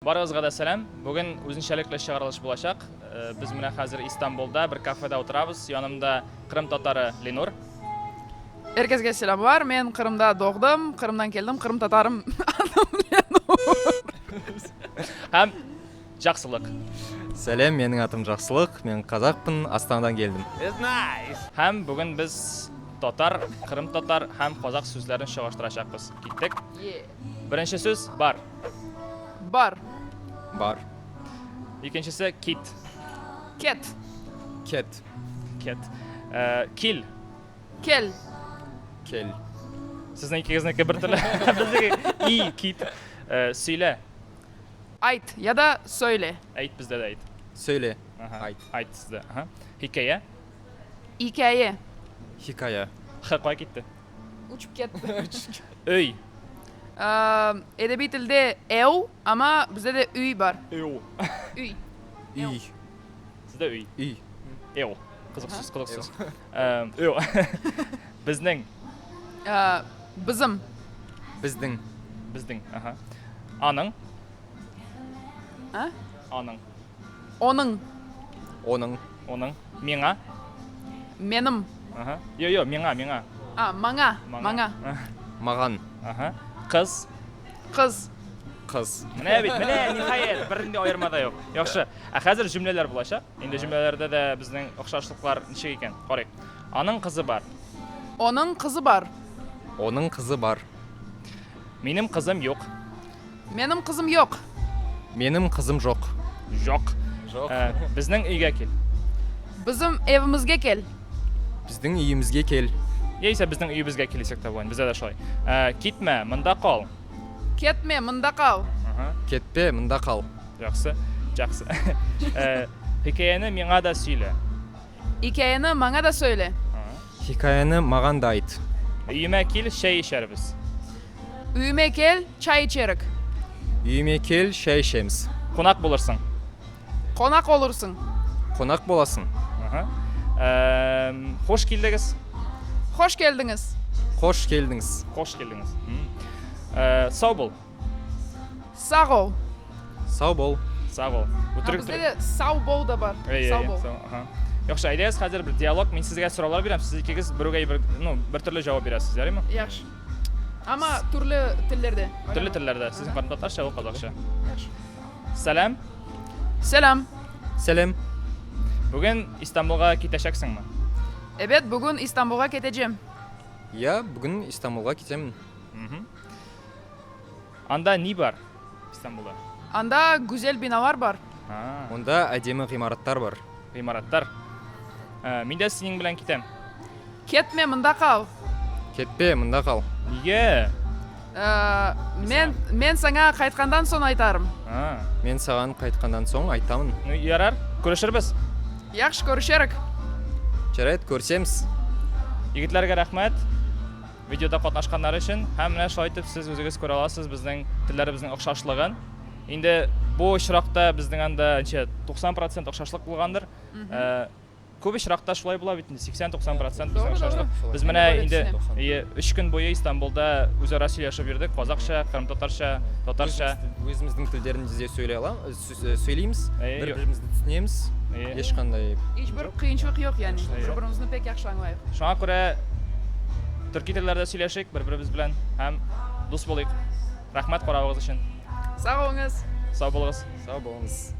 Барыгызга да сәлам. Бүген үзенчәлекле чыгарылыш булачак. Э, без менә хәзер Истанбулда бер кафеда утырабыз. Янымда Кырым татары Ленур. Эркезге сәламлар. Мен Кырымда догдым, Кырымдан келдим, Кырым татарым. Адым Ленур. Һәм Жақсылық. Сәлем, менің атым Жақсылық, мен қазақпын, Астанадан келдім. Һәм бүген без татар, кырым татар һәм казак сүзләрен чагыштырачакбыз. Киттек. Беренче сүз бар. Бар. Бар. Икенчесе кит. Кет. Кет. Кет. Э, кил. Кел. Кел. Сезнең икегезнеке бер төрле. Безнеке и кит. Э, сөйлә. Айт я да сөйле. Әйт бездә дә әйт. Сөйле. Ага. Айт. Айт сездә. Ага. Хикәя. Икәе. Хикая. Х кая китте? Учып кетті. Өй. Э, Әдеби тілде эу, ама бізде де үй бар. Өй. Үй. Үй. Сездә өй. Үй. Эу. Кызык сүз, кызык сүз. Э, Өй. Безнең. Э, Бізім. Біздің. Безнең. Ага. Аның. А? Аның. Оның. Оның. Оның. Миңа. Менім. Ага. Йо, йо, миңа, миңа. А, маңа. Маңа. Маған. Ага. Кыз. Қыз. Қыз. Менә бит, менә, ниһаять, бернинди аерма да юк. Яхшы. Ә хәзер җөмләләр булачак. Инде җөмләләрдә дә безнең охшашлыклар ничек икән? Карыйк. Аның кызы бар. Оның қызы бар. Оның қызы бар. Минем кызым юк. Менің қызым yok. Менің қызым жоқ. Жоқ. Жоқ. Ә, безнең өйгә кил. Біздің evimizге кел. Біздің үйімізге кел. Яисә безнең өебезгә кил дисәк тә була. Бездә дә шулай. Ә, китмә, монда кал. Кетме, мында қал. Ага. Кетпе, мында қал. Яхшы. Яхшы. Ә, хикәяне миңа да сөйлә. Икәйені маңа да сөйле. Ага. Хикаяны маған да айт. Өемә кил, чәй эчәрбез. Үйіме кел, чай içerik. Үйіме кел, шай ішеміз. Кунак булырсың. Қонақ olursun. Қонақ боласың. Ага. Ә, хош килдегез. Хош келдіңіз. Қош келдіңіз. Хош килдегез. М. Ә, сау бул. Сақ ол. Сау бол. Сау бул. Бу А, төрек Бізде де сау бол да бар. Әй, Сау әй, бол. сау, ага. Яхшы, әйдәгез хәзер бер диалог. Мин сезгә сораулар бирәм, сез икегез берүгә бер, ну, бер төрле җавап бирәсез, ярыймы? Яхшы. Ама түрлі тілдерде. Төрле телләрдә. Сезнең кырым татарча, ул казакча. Яхшы. Сәлам. Сәлам. Сәлем. Бүген Истанбулга китәчәксеңме? Evet, бүгін Истанбулға кетeceğim. Я бүгін Истанбулға кетемін. Мгм. Анда ни бар Истанбулда? Анда güzel биналар бар. А, Онда әдемі ғимараттар бар. гыймараттар. Ә, мин дә синең белән китәм. Кетме, мында қал. Кетпе, мында қал. Нигә? Э, мен, мен саңа қайтқандан соң айтарым. А, Мен саған қайтқаннан соң айтамын. ну ярар, күрешербез. Яхшы көрішерік. Жарайды, көрсеміз. Егетләргә рәхмәт. Видеода катнашканнар өчен һәм менә шулай итеп сез үзегез күрә аласыз безнең телләребезнең охшашлыгын. Инде бу очракта безнең анда ничә 90% охшашлык булгандыр. Э, Күп очракта шулай була бит инде 80-90% безнең Doğru, охшашлык. doğru. Без менә Мин инде төшенәм. ие, өч көн буе Истанбулда үзара сөйләшеп йөрдек. Казакча, кырымтатарча, татарча. Өзіміздің тілдерімізде сөйлей аламыз, сөйлейміз, Әйе, бір бірімізді түсінеміз. Әйе. Ешқандай Ешбір қиыншылық жоқ яғни. Иә. Бір-бірімізді пек яхшы аңлайық. Шуңа күрә төрки телләрдә сөйләшик бер-беребез белән һәм дус булыйк. Рәхмәт каравыгыз өчен. Сау болыңыз. Сау булыгыз. Сау болыңыз.